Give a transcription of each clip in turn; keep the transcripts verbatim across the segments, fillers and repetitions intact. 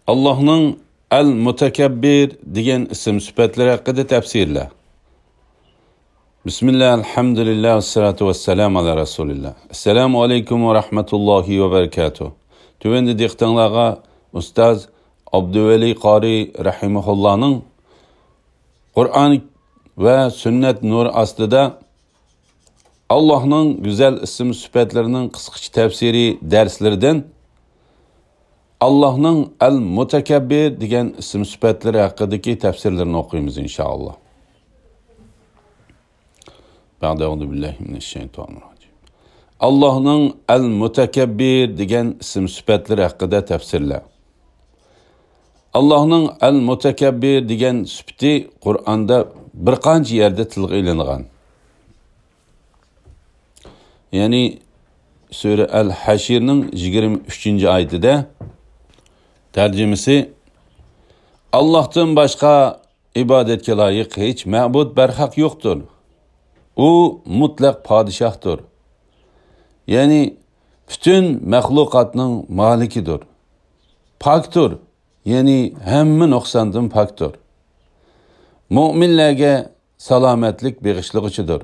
ئاللاھنىڭ ئەل مۇتەكەببىر دېگەن ئىسىم سۈپەتلىرى ھەققىدە تەپسىرلەر. بىسمىللا، ئەلھەمدۇلىللا، ۋەسسالاتۇ ۋەسسالامۇ ئالا رەسۇلىللا. ئەسسالامۇ ئەلەيكۇم ۋە رەھمەتۇللاھى ۋە بەرىكاتۇھ. تۆۋەندە دىققىتىڭلارغا ئۇستاز ئابدۇۋەلى قارى رەھىمەھۇللانىڭ قۇرئان ۋە سۈننەت نۇرى ئاستىدا ئاللاھنىڭ گۈزەل ئىسىم سۈپەتلىرىنىڭ قىسقىچە تەپسىرى دەرسلىرىدىن ئاللاھنىڭ ئەل مۇتەكەببىر دېگەن ئىسىم سۈپەتلىرى ھەققىدىكى تەپسىرلىرىنى ئوقۇيمىز، ئىنشائاللا. بەئدە، ئەئۇزۇ بىللاھى مىنەششەيتانىررەجىم. ئاللاھنىڭ ئەل مۇتەكەببىر دېگەن ئىسىم سۈپەتلىرى ھەققىدە تەپسىرلەر. ئاللاھنىڭ ئەل مۇتەكەببىر دېگەن سۈپىتى قۇرئاندا بىر قانچە يەردە تىلغا ئېلىنغان. يەنى سۈرە ئەل ھەشرنىڭ يىگىرمە ئۈچىنچى ئايىتىدە، تەرجىمىسى: ئاللاھتىن باشقا ئىبادەتكە لايىق ھېچ مەبۇد بەرھەق يوقتۇر. ئۇ مۇتلەق پادىشاھتۇر. يەنى پۈتۈن مەخلۇقاتنىڭ مالىكىدۇر. پاكتۇر، يەنى ھەممە نۇقساندىن پاكتۇر. مۆمىنلەرگە سالامەتلىك بېغىشلىغۇچىدۇر.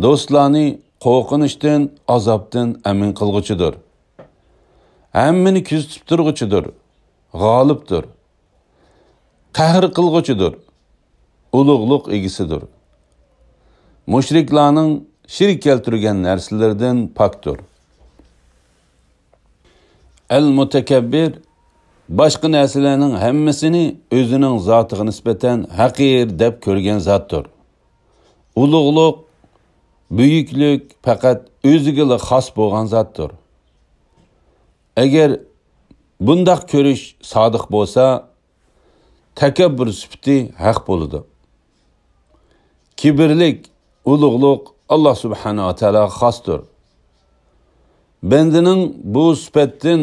دوستلارنى قورقۇنچتىن، ئازابتىن ئەمىن قىلغۇچىدۇر. ھەممىنى كۆزىتىپ تۇرغۇچىدۇر. غالىبتۇر. قەھر قىلغۇچىدۇر. ئۇلۇغلۇق ئىگىسىدۇر. مۇشرىكلارنىڭ شېرىك كەلتۈرگەن نەرسىلىرىدىن پاكتۇر. ئەل مۇتەكەببىر باشقا نەرسىلەرنىڭ ھەممىسىنى ئۆزىنىڭ زاتىغا نىسبەتەن ھەقىر دەپ كۆرگەن زاتتۇر. ئۇلۇغلۇق، بۈيۈكلۈك پەقەت ئۆزىگىلا خاس بولغان زاتتۇر. ئەگەر بۇنداق كۆرۈش سادىق بولسا، تەكەببۇر سۈپىتى ھەق بولىدۇ. كىبىرلىك، ئۇلۇغلۇق ئاللا سۇبھانەھۇ ۋە تائالاغا خاستۇر. بەندىنىڭ بۇ سۈپەتتىن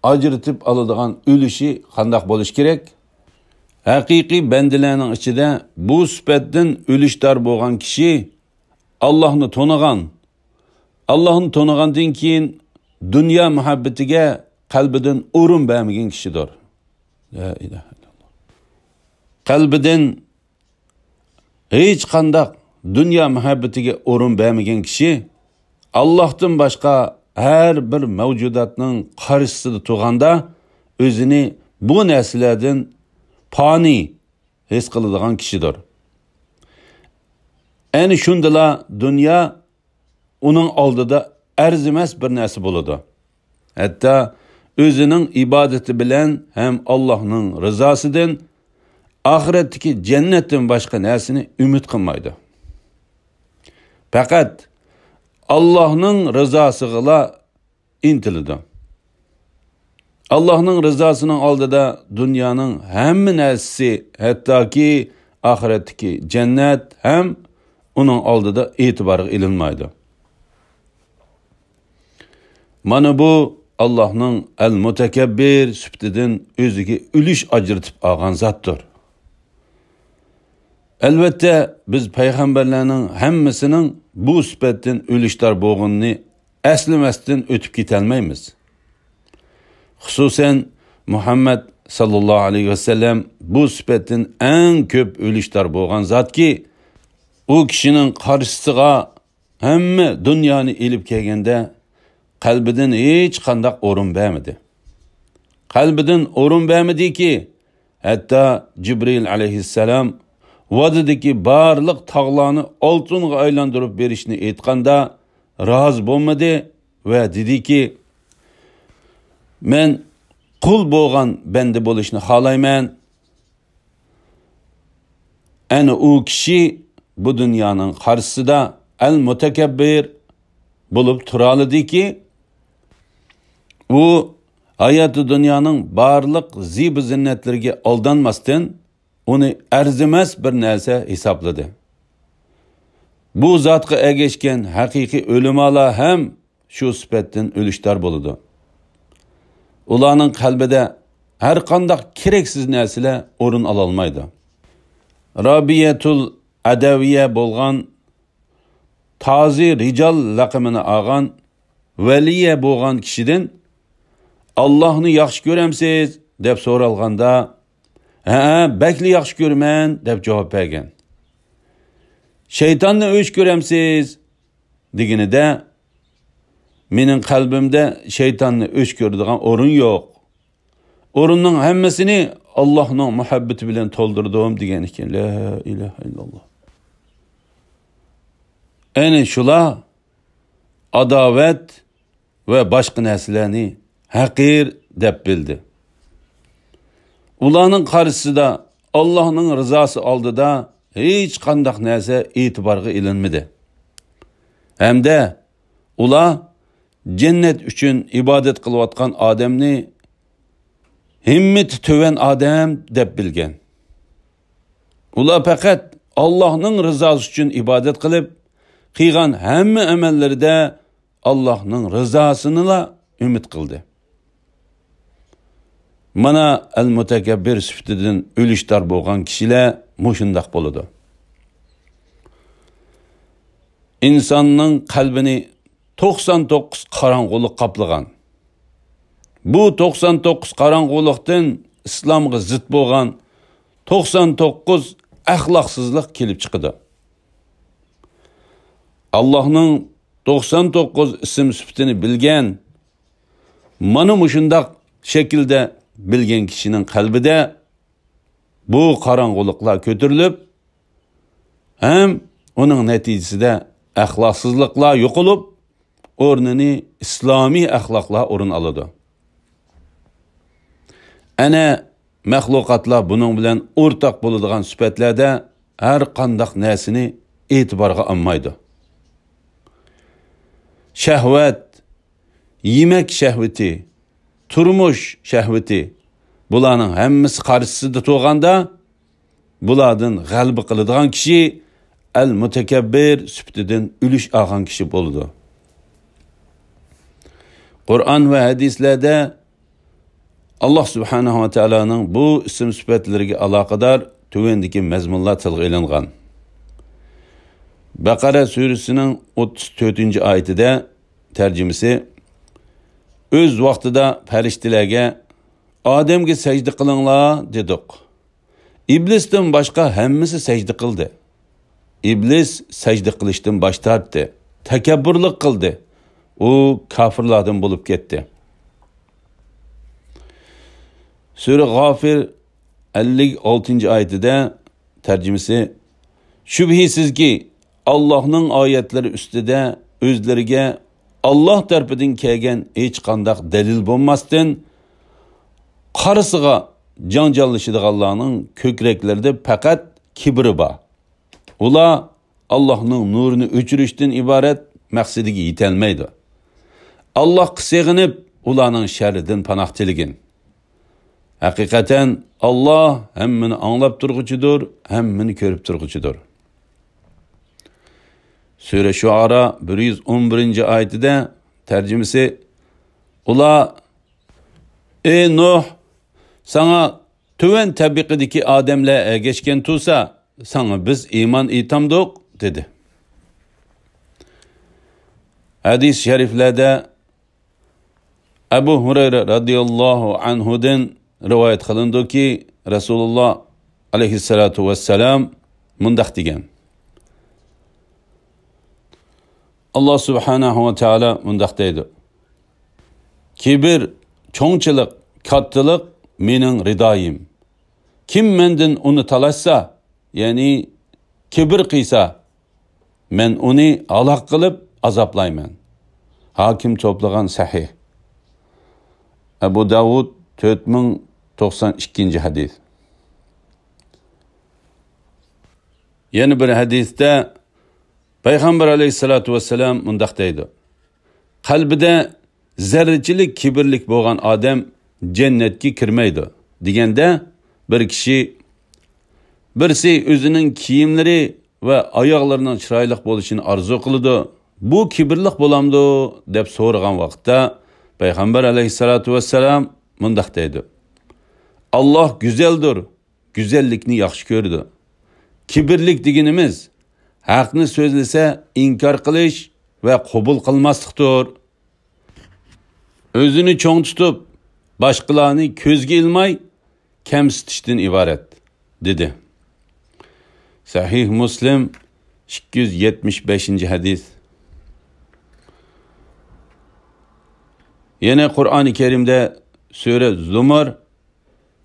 ئاجرىتىپ ئالىدىغان ئۈلۈشى قانداق بولۇشى كېرەك؟ ھەقىقىي بەندىلەرنىڭ ئىچىدە بۇ سۈپەتتىن ئۈلۈشدار بولغان كىشى ئاللاھنى تونۇغان، ئاللاھنى تونۇغاندىن كېيىن دۇنيا مۇھەببىتىگە قەلبىدىن ئورۇن بەرمىگەن كىشىدۇر. لا ئىلاھە ئىللاللا. قەلبىدىن ھېچقانداق دۇنيا مۇھەببىتىگە ئورۇن بەرمىگەن كىشى ئاللاھتىن باشقا ھەر بىر مەۋجۇداتنىڭ قارشىسىدا تۇرغاندا ئۆزىنى بۇ نەرسىلەردىن پانىي ھېس قىلىدىغان كىشىدۇر. ئەنە شۇندىلا دۇنيا ئۇنىڭ ئالدىدا ئەرزىمەس بىر نەرسە بولىدۇ. ھەتتا ئۆزىنىڭ ئىبادىتى بىلەن ھەم ئاللاھنىڭ رىزاسىدىن، ئاخىرەتتىكى جەننەتتىن باشقا نەرسىنى ئۈمىد قىلمايدۇ. پەقەت ئاللاھنىڭ رىزاسىغىلا ئىنتىلىدۇ. ئاللاھنىڭ رىزاسىنىڭ ئالدىدا دۇنيانىڭ ھەممە نەرسىسى، ھەتتاكى ئاخىرەتتىكى جەننەت ھەم ئۇنىڭ ئالدىدا ئېتىبارغا ئېلىنمايدۇ. مانا بۇ ئاللاھنىڭ ئەل مۇتەكەببىر سۈپىتىدىن ئۆزىگە ئۈلۈش ئاجرىتىپ ئالغان زاتتۇر. ئەلۋەتتە، بىز پەيغەمبەرلەرنىڭ ھەممىسىنىڭ بۇ سۈپەتتىن ئۈلۈشدار بولغىنىنى ئەسلىمەستىن ئۆتۈپ كېتەلمەيمىز. خۇسۇسەن، مۇھەممەد ساللاللاھۇ ئەلەيھى ۋەسەللەم بۇ سۈپەتتىن ئەڭ كۆپ ئۈلۈشدار بولغان زاتكى، ئۇ كىشىنىڭ قارشىسىغا ھەممە دۇنيانى ئېلىپ كەلگەندە، قەلبىدىن ھېچقانداق ئورۇن بەرمىدى. قەلبىدىن ئورۇن بەرمىدىكى، ھەتتا جىبرىل ئەلەيھىسسالام ۋادىدىكى بارلىق تاغلارنى ئالتۇنغا ئايلاندۇرۇپ بېرىشنى ئېيتقاندا، رازى بولمىدى ۋە دېدىكى، مەن قۇل بولغان بەندە بولۇشنى خالايمەن. ئەنە ئۇ كىشى بۇ دۇنيانىڭ قارشىسىدا ئەل مۇتەكەببىر بولۇپ تۇرالىدىكى، ئۇ ھاياتى دۇنيانىڭ بارلىق زىبۇ زىننەتلىرىگە ئالدانماستىن، ئۇنى ئەرزىمەس بىر نەرسە ھېسابلىدى. بۇ زاتقا ئەگەشكەن ھەقىقىي ئۆلىمالار ھەم شۇ سۈپەتتىن ئۈلۈشدار بولىدۇ. ئۇلارنىڭ قەلبىدە ھەرقانداق كېرەكسىز نەرسىلەر ئورۇن ئالالمايدۇ. رابىيەتۇل ئەدەۋىيە بولغان تازى رىجال لەقىمىنى ئالغان ۋەلىيە بولغان كىشىدىن، ئاللاھنى ياخشى كۆرەمسىز؟ دەپ سورالغاندا، ھەئە، بەكلا ياخشى كۆرىمەن دەپ جاۋاب بەرگەن. شەيتاننى ئۆچ كۆرەمسىز؟ دېگىنىدە، مېنىڭ قەلبىمدە شەيتاننى ئۆچ كۆرىدىغان ئورۇن يوق. ئورۇننىڭ ھەممىسىنى ئاللاھنىڭ مۇھەببىتى بىلەن تولدۇردۇم دېگەن ئىكەن. لا ئىلاھە ئىللاللا. ئەنە شۇلار ئاداۋەت ۋە باشقا نەرسىلەرنى ھەقىر دەپ بىلدى. ئۇلارنىڭ قارشىسىدا ئاللاھنىڭ رىزاسى ئالدىدا ھېچقانداق نەرسە ئېتىبارغا ئېلىنمىدى. ھەمدە ئۇلار جەننەت ئۈچۈن ئىبادەت قىلىۋاتقان ئادەمنى ھىممىتى تۆۋەن ئادەم دەپ بىلگەن. ئۇلار پەقەت ئاللاھنىڭ رىزاسى ئۈچۈن ئىبادەت قىلىپ، قىلغان ھەممە ئەمەللىرىدە ئاللاھنىڭ رىزاسىنىلا ئۈمىد قىلدى. مانا ئەل مۇتەكەببىر سۈپىتىدىن ئۈلۈشدار بولغان كىشىلەر مۇشۇنداق بولىدۇ. ئىنساننىڭ قەلبىنى توقسان توققۇز قاراڭغۇلۇق قاپلىغان. بۇ توقسان توققۇز قاراڭغۇلۇقتىن ئىسلامغا زىت بولغان توقسان توققۇز ئەخلاقسىزلىق كېلىپ چىقىدۇ. ئاللاھنىڭ توقسان توققۇز ئىسىم سۈپىتىنى بىلگەن، مانا مۇشۇنداق شەكىلدە بىلگەن كىشىنىڭ قەلبىدە بۇ قاراڭغۇلۇقلار كۆتۈرۈلۈپ، ھەم ئۇنىڭ نەتىجىسىدە ئەخلاقسىزلىقلار يوقىلىپ، ئورنىنى ئىسلامىي ئەخلاقلار ئورۇن ئالىدۇ. ئەنە، مەخلۇقاتلار بۇنىڭ بىلەن ئورتاق بولىدىغان سۈپەتلەردە ھەر قانداق نەرسىنى ئېتىبارغا ئالمايدۇ. شەھۋەت، يېمەك شەھۋىتى، تۇرمۇش شەھۋىتى، بۇلارنىڭ ھەممىسى قارشىسىدا تۇرغاندا، بۇلاردىن غەلىبە قىلىدىغان كىشى ئەل مۇتەكەببىر سۈپىتىدىن ئۈلۈش ئالغان كىشى بولىدۇ. قۇرئان ۋە ھەدىسلەردە ئاللاھ سۇبھانەھۇ ۋە تائالانىڭ بۇ ئىسىم سۈپەتلىرىگە ئالاقىدار تۆۋەندىكى مەزمۇنلار تىلغا ئېلىنغان. بەقەرە سۈرىسىنىڭ ئوتتۇز تۆتىنچى ئايىتىدە، تەرجىمىسى، ئۆز ۋاقتىدا پەرىشتىلەرگە، «ئادەمگە سەجدە قىلىڭلار» دېدۇق. ئىبلىستىن باشقا ھەممىسى سەجدە قىلدى. ئىبلىس سەجدە قىلىشتىن باش تارتتى، تەكەببۇرلۇق قىلدى. ئۇ كاپىرلاردىن بولۇپ كەتتى. سۈرە غافىر ئەللىك ئالتىنچى ئايىتىدە، تەرجىمىسى، شۈبھىسىزكى، ئاللاھنىڭ ئايەتلىرى ئۈستىدە ئۆزلىرىگە ئاللاھ تەرىپىدىن كەلگەن ھېچقانداق دەلىل بولماستىن، قارىسىغا جاڭجاللىشىدىغانلارنىڭ كۆكرەكلىرىدە پەقەت كىبرى بار. ئۇلار ئاللاھنىڭ نۇرىنى ئۆچۈرۈشتىن ئىبارەت مەقسىتىگە يېتەلمەيدۇ. ئاللاھقا سېغىنىپ، ئۇلارنىڭ شەررىدىن پاناھ تىلىگىن. ھەقىقەتەن، ئاللاھ ھەممىنى ئاڭلاپ تۇرغۇچىدۇر، ھەممىنى كۆرۈپ تۇرغۇچىدۇر. سۈرە شۇئارا بىر يۈز ئون بىرىنچى ئايىتىدە، تەرجىمىسى، ئۇلار، ئەي نۇھ، ساڭا تۆۋەن تەبىقىدىكى ئادەملەر ئەگەشكەن تۇرسا، ساڭا بىز ئىمان ئېيتامدۇق؟ دېدى. ھەدىس شەرىفلەردە ئەبۇ ھۇرەيرە رەزىياللاھۇ ئەنھۇدىن رىۋايەت قىلىنىدۇكى، رەسۇلۇللاھ ئەلەيھىسسالاتۇ ۋەسسالام مۇنداق دېگەن: ئاللاھ سۇبھانەھۇ ۋە تائالا مۇنداق دەيدۇ: «كىبىر، چوڭچىلىق، كاتتىلىق مېنىڭ رىدايىم. كىم مەندىن ئۇنى تالاشسا، يەنى كىبىر قىلسا، مەن ئۇنى ھالاك قىلىپ ئازابلايمەن.» ھاكىم توپلىغان سەھىھ. ئەبۇ داۋۇد، تۆت مىڭ توقسان ئىككىنچى ھەدىس. يەنە بىر ھەدىستە پەيغەمبەر ئەلەيھىسسالاتۇ ۋەسسالام مۇنداق دەيدۇ: «قەلبىدە زەررىچىلىك كىبىرلىك بولغان ئادەم جەننەتكە كىرمەيدۇ» دېگەندە، بىر كىشى، بىرسى ئۆزىنىڭ كىيىملىرى ۋە ئاياغلىرىنىڭ چىرايلىق بولۇشىنى ئارزۇ قىلىدۇ. «بۇ كىبىرلىق بولامدۇ؟» دەپ سورىغان ۋاقىتتا، پەيغەمبەر ئەلەيھىسسالاتۇ ۋەسسالام مۇنداق دەيدۇ: «ئاللاھ گۈزەلدۇر، گۈزەللىكنى ياخشى كۆرىدۇ. كىبىرلىك دېگىنىمىز ھەقنى سۆزلىسە ئىنكار قىلىش ۋە قوبۇل قىلماسلىقتۇر. ئۆزىنى چوڭ تۇتۇپ، باشقىلارنى كۆزگە ئىلماي كەمسىتىشتىن ئىبارەت، دېدى. سەھىھ مۇسلىم، ئىككى يۈز يەتمىش بەشىنچى ھەدىس. يەنە قۇرئانى كەرىمدە سۈرە زۇمۇر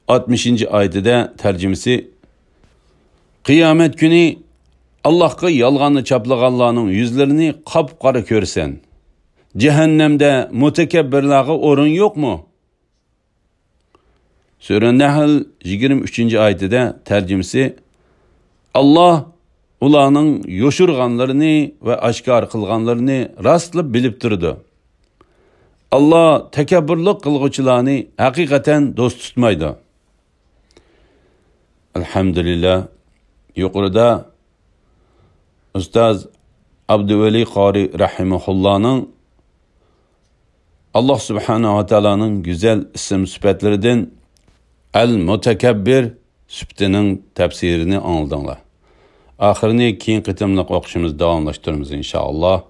ئاتمىشىنچى ئايىتىدە تەرجىمىسى، قىيامەت كۈنى ئاللاھقا يالغاننى چاپلىغانلارنىڭ يۈزلىرىنى قاپقارا كۆرىسەن. جەھەننەمدە مۇتەكەببىرلارغا ئورۇن يوقمۇ؟ سۈرە نەھل يىگىرمە ئۈچىنچى ئايىتىدە تەرجىمىسى، ئاللاھ ئۇلارنىڭ يوشۇرغانلىرىنى ۋە ئاشكارا قىلغانلىرىنى راستلا بىلىپ تۇرىدۇ. ئاللاھ تەكەببۇرلۇق قىلغۇچىلارنى ھەقىقەتەن دوست تۇتمايدۇ. ئەلھەمدۇلىللا، يۇقىرىدا ئۇستاز ئابدۇۋەلى قارى رەھىمەھۇللانىڭ ئاللاھ سۇبھانەھۇ ۋە تائالانىڭ گۈزەل ئىسىم سۈپەتلىرىدىن ئەل مۇتەكەببىر سۈپىتىنىڭ تەپسىرىنى ئاڭلىدىڭلار. ئاخىرىنى كېيىنكى قېتىملىق ئوقۇشىمىزدا داۋاملاشتۇرىمىز، ئىنشائاللاھ.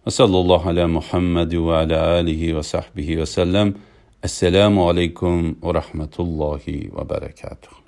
ۋە ساللاللاھۇ ئەلا مۇھەممەد ۋە ئەلا ئالىھى ۋە سەھبىھى ۋە سەللەم. ئەسسالامۇ ئەلەيكۇم ۋە رەھمەتۇللاھى ۋە بەرەكاتۇھ.